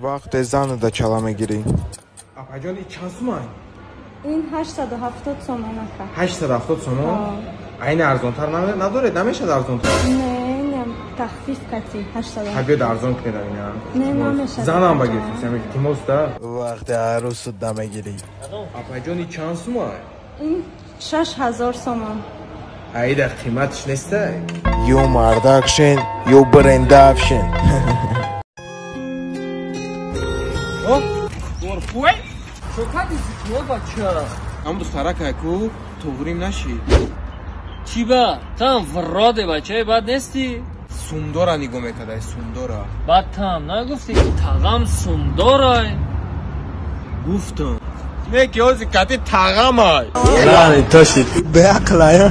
Вақте занада чала мегирӣ. Апаҷон, ин чанд сумай? Ин 870 сомон ака. 870 сомон? Айни арзонтар надоред? Намешад арзонтар? Не, инам тахфиф кати 870. Ҳа, биёд арзон кунед ина. Не, намешад. Занам ба гирифтем, илтимос да. Вақте арӯсуда мегирӣ. Апаҷон, ин чанд сумай? Ин 6000 сомон. Айда қиматш нестай? Ё мардакшен, ё брендавшен. Горпуй? Чо кади зикро бача? Ам духтаракай ку туғрим нашид. Чӣ ба? Там вроде бачаи бад нестӣ? Сумдора нигоҳ мекардай, сумдора. Баъд там нагуфтӣ ки тағам сумдорай? Гуфтам. Не ки ҳози кати тағамай. Лани тошид. Беақлая.